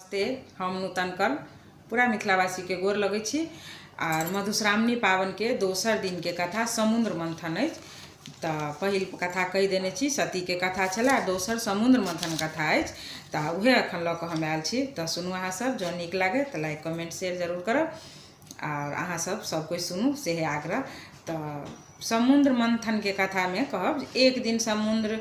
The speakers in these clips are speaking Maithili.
नमस्ते, हम नूतन कर पूरा मिथिलावासीके गोर लगै छी। आर मधुश्रावणी पाबनिके दोसर दिनके कथा समुद्र मन्थन अछि। तऽ पहिल कथा कहि देने छी, सतीके कथा छलए, दोसर समुद्र मन्थन कथा अछि। तऽ उएह एखन लऽ कऽ हम आयल छी। तऽ सुनू अहाँ सब, जँ नीक लागै तऽ लाइक कमेंट शेयर जरूर करब आर अहाँ सब सब कोइ सुनू सेहे आग्रह। तऽ समुद्र मन्थनके कथामे कहब जे एक दिन समुद्र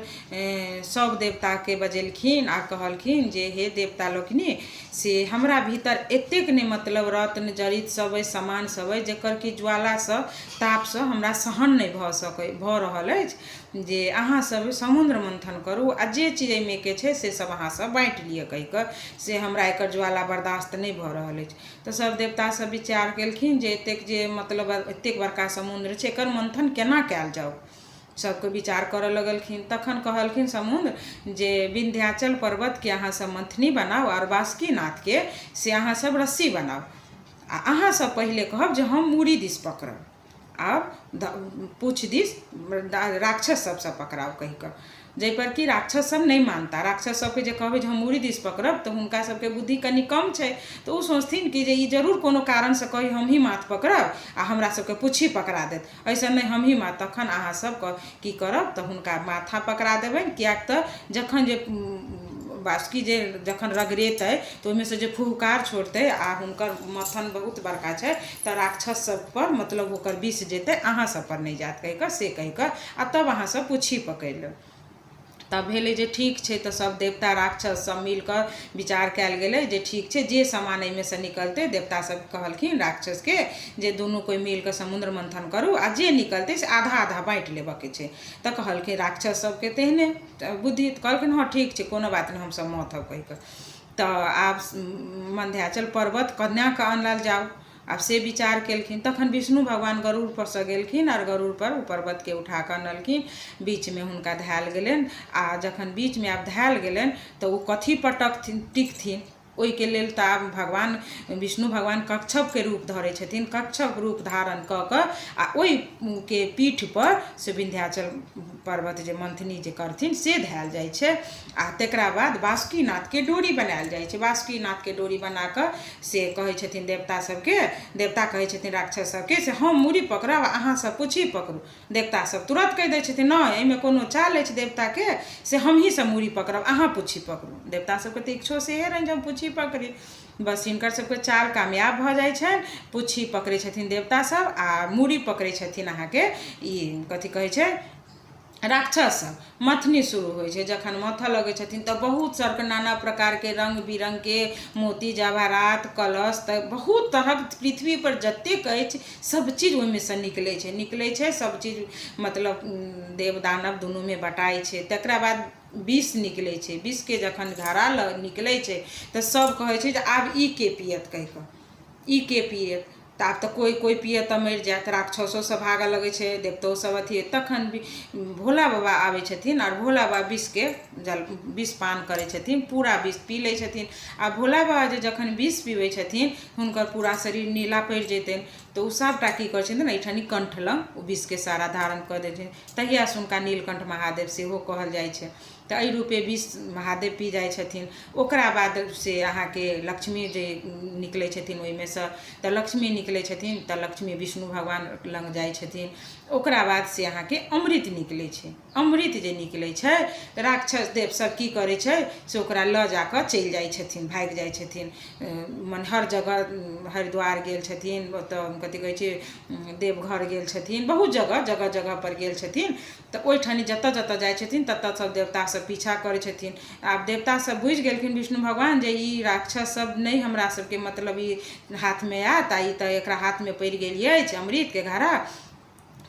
सभ देवताके बजेलखिन आ कहलखिन जे हे देवता लोकनि, से हमरा भीतर एतेक ने मतलब रत्न जड़ित सब अइ, सामान सब अइ, जकर कि ज्वालासँ तापसँ हमरा सहन नहि भऽ सकै भऽ रहल अछि, जे अहाँ सब समुद्र मन्थन करू आ जे चीज एहिमे के छै से सब अहाँ सब बाँटि लिअ कहि कऽ, से हमरा एकर ज्वाला बर्दाश्त नहि भऽ रहल अछि। तऽ सब देवता सब विचार केलखिन जे एतेक जे मतलब एतेक बड़का समुद्र छै, एकर मन्थन केना कयल जाउ। सबके विचार करऽ लगलखिन। तखन कहलखिन समुद्र जे विन्ध्याचल पर्वतके अहाँ सब मन्थनी बनाउ आओर बासुकीनाथके से अहाँ सब रस्सी बनाउ आ अहाँ सब पहिले कहब जे हम मूड़ी दिस पकड़ब आओर पूँछ दिस राक्षस सबसँ पकड़ाउ कहि कऽ, जाहिपर कि राक्षस सब नहि मानता। राक्षस सबके जे कहबै जे हम मूड़ी दिस पकड़ब तऽ हुनका सबके बुद्धि कनि कम छै, तऽ ओ सोचथिन कि जे ई जरूर कोनो कारणसँ कही हमही माथ पकड़ब आ हमरा सबके पूँछी पकड़ा देत, एहिसँ नहि हमही माथ। तखन अहाँ सब की करब तऽ हुनका माथा पकड़ा देबनि, किएक तऽ जखन जे बासुकी जे जखन रगड़ेतै तऽ ओहिमे सँ जे फुहकार छोड़तै आ हुनकर मथन बहुत बड़का छै, तऽ राक्षस सबपर मतलब ओकर विष जेतै, अहाँ सबपर नहि जायत कहि कऽ, से कहि कऽ आ तब अहाँ सब पूँछी पकड़ि लेब। तब भेलै जे ठीक छै। तऽ सब देवता राक्षस सब मिल कऽ विचार कयल गेलै जे ठीक छै, जे सामान एहिमे सँ निकलतै, देवता सब कहलखिन राक्षसके जे दुनू कोइ मिल कऽ समुद्र मन्थन करू आ जे निकलतै से आधा आधा बाँटि लेबऽके छै। तऽ कहलखिन राक्षस सबके तेहने बुद्धि, तऽ कहलखिन हँ ठीक छै, कोनो बात नहि, हमसब मथब कहि कऽ। तऽ आब मध्याचल पर्वत कन्याके आनल जाउ, आब से विचार केलखिन। तखन विष्णु भगवान गरुड़ पर सँ गेलखिन आर गरुड़ पर ओ पर्वतके उठा कऽ अनलखिन। बीचमे हुनका धयल गेलनि आ जखन बीचमे आब धयल गेलनि तऽ ओ कथी पर टकथिन टिकथिन, ओहिके लेल तऽ आब भगवान विष्णु भगवान कच्छपके रूप धरै छथिन। कच्छप रूप धारण कऽ कऽ आ ओहिके पीठ पर से विन्ध्याचल पर्वत जे मन्थनी जे करथिन से धयल जाइ छै। आ तकरा बाद बासुकीनाथके डोरी बनायल जाइ छै। बासुकीनाथके डोरी बना कऽ से कहै छथिन देवता सबके, देवता कहै छथिन राक्षस सबके से हम मूड़ी पकड़ब आ अहाँ सब पूँछी पकड़ू। देवता सब तुरत कहि दै छथिन नहि, एहिमे कोनो चाल अछि देवताके, से हमही सब मूड़ी पकड़ब, अहाँ पूँछी पकड़ू। देवता सबके तऽ इच्छो सेहे रहनि जे हम पूँछी पकड़ी। बस हिनकर सबके चाल कामयाब भऽ जाइ छनि। पूँछी पकड़ै छथिन देवता सब आ मूड़ी पकड़ै छथिन अहाँके ई कथी कहै छै राक्षस सब। मथनी शुरू होइ छै। जखन मथऽ लगै छथिन तऽ बहुत सरके नाना प्रकारके रङ्ग बिरङ्गके मोती जवाहरात कलश तऽ बहुत तरहक पृथ्वीपर जतेक अछि सब चीज ओहिमे सँ निकलै छै, निकलै छै सब चीज, मतलब देव दानव दुनूमे बटाइ छै। तकरा बाद विष निकलै छै। विषके जखन घड़ा निकलै छै तऽ सब कहै छै जे आब ई के पियत कहि कऽ, ई के पियत। तऽ आब तऽ कोइ कोइ पियत तऽ मरि जायत। राक्षसो सब भागऽ लगै छै, देवतो सब अथी। तखन भोला बाबा आबै छथिन आर भोला बाबा विषके जल विष पान करै छथिन, पूरा विष पी लै छथिन। आ भोला बाबा जे जखन विष पीबै छथिन हुनकर पूरा शरीर नीला पड़ि जेतनि, तऽ ओ सभटा की करै छथिन, एहिठाम कण्ठ लग ओ विषके सारा धारण कऽ दै छथिन। तहियासँ हुनका नीलकण्ठ महादेव सेहो कहल जाइ छै। तऽ एहि रूपे विष महादेव पी जाइ छथिन। ओकरा बाद से अहाँके लक्ष्मी जे निकलै छथिन ओहिमे सँ, तऽ लक्ष्मी निकलै छथिन तऽ लक्ष्मी विष्णु भगवान लग जाइ छथिन। ओकरा बाद से अहाँके अमृत निकलै छै। अमृत जे निकलै छै तऽ राक्षस देव सब की करै छै से ओकरा लऽ जाकऽ चलि जाइ छथिन, भागि जाइ छथिन। मने हर जगह हरिद्वार गेल छथिन, ओतऽ कथी कहै छै देवघर गेल छथिन, बहुत जगह जगह जगह पर गेल छथिन। तऽ ओहिठाम जतऽ जतऽ जाइ छथिन ततऽ सब देवता सब पीछा करै छथिन। आब देवता सब बुझि गेलखिन विष्णु भगवान जे ई राक्षस सब नहि हमरा सबके मतलब ई हाथमे आयत आ ई तऽ एकरा हाथमे पड़ि गेल अछि अमृतके घड़ा।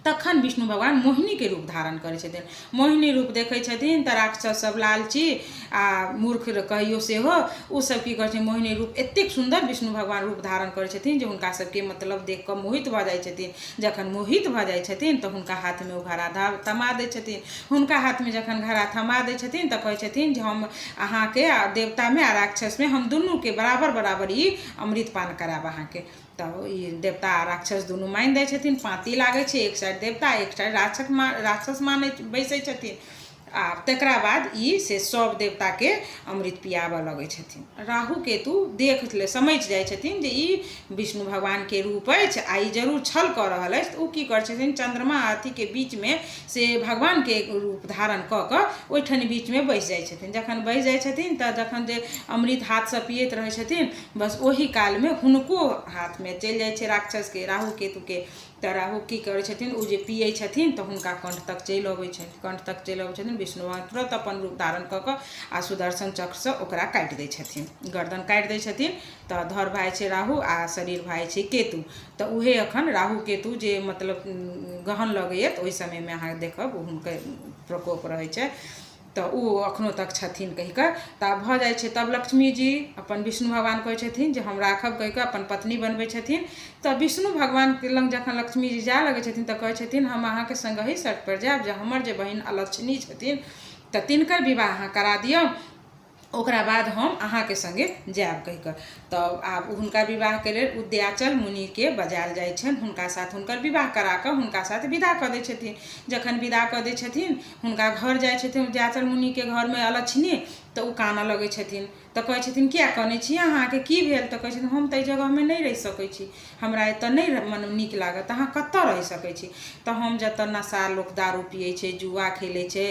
तखन विष्णु भगवान मोहिनीके रूप धारण करै छथिन। मोहिनी रूप देखै छथिन तऽ राक्षस सब लालची आ मूर्ख कहियौ सेहो, ओ सब की करै छै, मोहिनी रूप एतेक सुन्दर विष्णु भगवान रूप धारण करै छथिन जे हुनका सबके मतलब देख कऽ मोहित भऽ जाइ छथिन। जखन मोहित भऽ जाइ छथिन तऽ हुनका हाथमे ओ घड़ा थमा दै छथिन। हुनका हाथमे जखन घड़ा थमा दै छथिन तऽ कहै छथिन जे हम अहाँके देवतामे आ राक्षसमे हम दुनूके बराबर बराबर ई अमृत पान करायब अहाँके। तऽ ई देवता आ राक्षस दुनू मानि दै छथिन। पाँति लागै छै, एक साइड देवता एक साइड राक्षस मानै बैसै छथिन। आ तकरा बाद ई से सभ देवताके अमृत पियाबऽ लगै छथिन। राहु केतु देख ले समझि जाइ छथिन जे ई विष्णु भगवानके रूप अछि आ ई जरूर छल कऽ रहल अछि। तऽ ओ की करै छथिन, चन्द्रमा अथीके बीचमे से भगवानके रूप धारण कऽ कऽ ओहिठाम बीचमे बैस जाइ छथिन। जखन बैस जाइ छथिन तऽ जखन जे अमृत हाथसँ पियैत रहै छथिन, बस ओही कालमे हुनको हाथमे चलि जाइ छै राक्षसके, राहु केतुके। तऽ राहु की करै छथिन, ओ जे पियै छथिन तऽ हुनका कण्ठ तक चलि अबै छनि। कण्ठ तक चलि अबै छथिन, विष्णु भगवान तुरन्त अपन रूप धारण कऽ कऽ आ सुदर्शन चक्रसँ ओकरा काटि दै छथिन, गर्दन काटि दै छथिन। तऽ धर भए जाइ छै राहु आ शरीर भए जाइ छै केतु। तऽ उहे अखन राहु केतु जे मतलब गहन लगैए, तऽ ओहि समयमे अहाँ देखब हुनकर प्रकोप रहै छै। तऽ ओ अखनो तक छथिन कहि कऽ। तऽ आब भऽ जाइ छै। तब लक्ष्मीजी अपन विष्णु भगवान कहै छथिन जे हम राखब कहि कऽ अपन पत्नी बनबै छथिन। तऽ विष्णु भगवानके लग जखन लक्ष्मीजी जाय लगै छथिन तऽ कहै छथिन, हम अहाँके सङ्गहि शर्त पर जायब जे हमर जे बहिन अलक्ष्मी छथिन तऽ तिनकर विवाह अहाँ करा दियौ, ओकरा बाद हम अहाँके सङ्गे जायब कहि कऽ। तऽ आब हुनका विवाहके लेल उदयाचल मुनिके बजायल जाइ छनि। हुनका साथ हुनकर विवाह करा कऽ हुनका साथ विदा कऽ दै छथिन। जखन विदा कऽ दै छथिन, हुनका घर जाइ छथिन उदयाचल मुनिके घरमे अलक्षिणी, तऽ ओ कानऽ लगै छथिन। तऽ कहै छथिन, किया कनै छी, अहाँके की भेल? तऽ कहै छथिन, हम तऽ एहि जगहमे नहि रहि सकै छी, हमरा एतऽ नहि मन नीक लागत। अहाँ कतऽ रहि सकै छी? तऽ हम जतऽ नशा लोक दारू पियै छै, जुआ खेलै छै,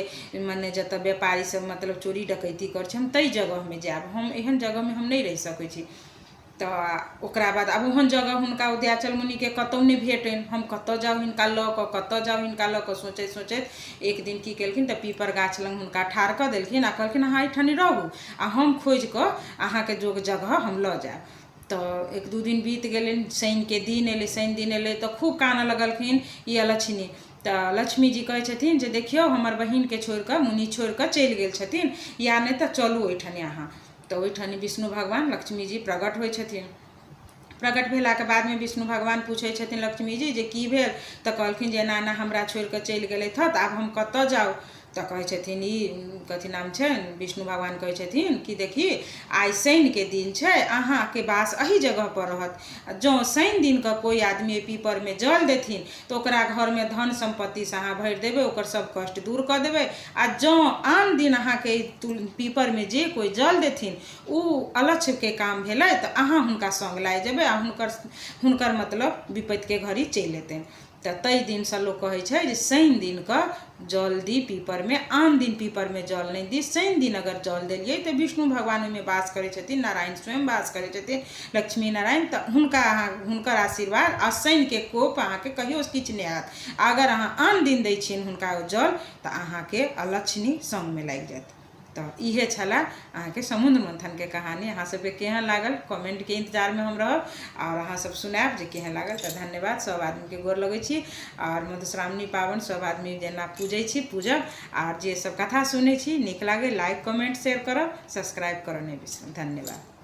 मने जतऽ व्यापारी सब मतलब चोरी डकैती करै छै, हम ताहि जगहमे जायब, हम एहन जगहमे हम नहि रहि सकै छी। तऽ ओकरा बाद आब ओहन जगह हुनका उदयाचल मुनिके कतहु नहि भेटनि। हम कतऽ जाउ हिनका लऽ कऽ, कतऽ जाउ हिनका लऽ कऽ? सोचैत सोचैत एक दिन की केलखिन तऽ पीपर गाछ लग हुनका ठाढ़ कऽ देलखिन आ कहलखिन, अहाँ एहिठाम रहू आ हम खोजि कऽ अहाँके जोग जगह हम लऽ जायब। तऽ एक दू दिन बीत गेलनि, शनिके दिन एलै। शनि दिन एलै तऽ खूब कानऽ लगलखिन ई अलक्षिणी। तऽ लक्ष्मीजी कहै छथिन जे देखियौ, हमर बहिनके छोड़ि कऽ मुनि छोड़ि कऽ चलि गेल छथिन, या नहि तऽ चलू ओहिठाम अहाँ। तऽ ओहिठाम विष्णु भगवान लक्ष्मीजी प्रकट होइ छथिन। प्रकट भेलाके बादमे विष्णु भगवान पूछै छथिन लक्ष्मीजी जे की भेल? तऽ कहलखिन जे एना एना हमरा छोड़ि कऽ चलि गेलथि हँ, तऽ आब हम कतऽ जाउ? तऽ कहै छथिन ई कथी नाम छनि, विष्णु भगवान कहै छथिन कि देखी, आइ शनिके दिन छै, अहाँके वास एही जगहपर रहत। आ जँ शनि दिनके कोइ आदमी एहि पीपरमे जल देथिन तऽ ओकरा घरमे धन सम्पत्तिसँ अहाँ भरि देबै, ओकर सब कष्ट दूर कऽ देबै। आ जँ आन दिन अहाँके एहि पीपरमे जे कोइ जल देथिन, ओ अलच्छके काम भेलै, तऽ अहाँ हुनका सङ्ग लागि जेबै आ हुनकर मतलब विपत्तिके घड़ी चलि एतनि। तऽ ताहि दिनसँ लोक कहै छै जे शनि दिनके जल दी पीपरमे, आन दिन पीपरमे जल नहि दी। शनि दिन अगर जल देलियै तऽ विष्णु भगवान ओहिमे वास करै छथिन, नारायण स्वयं वास करै छथिन, लक्ष्मी नारायण। तऽ हुनका अहाँ हुनकर आशीर्वाद आ शनिके कोप अहाँके कहियो किछु नहि हैत। अगर अहाँ आन दिन दै छियनि हुनका ओ जल तऽ अहाँके अलक्ष्मी सङ्गमे लागि जायत। तऽ इहे छलए अहाँके समुद्र मन्थनके कहानी। अहाँ सबके केहन लागल, कमेन्टके इन्तजारमे हम रहब आओर अहाँ सब सुनायब जे केहन लागल। तऽ धन्यवाद, सब आदमीके गोर लगै छी। आओर मधुश्रावणी पाबनि सब आदमी जेना पूजै छी पूजब, आओर जे सब कथा सुनै छी नीक लागै, लाइक कमेन्ट शेयर करब, सब्सक्राइब करब नहि बिसरब। धन्यवाद।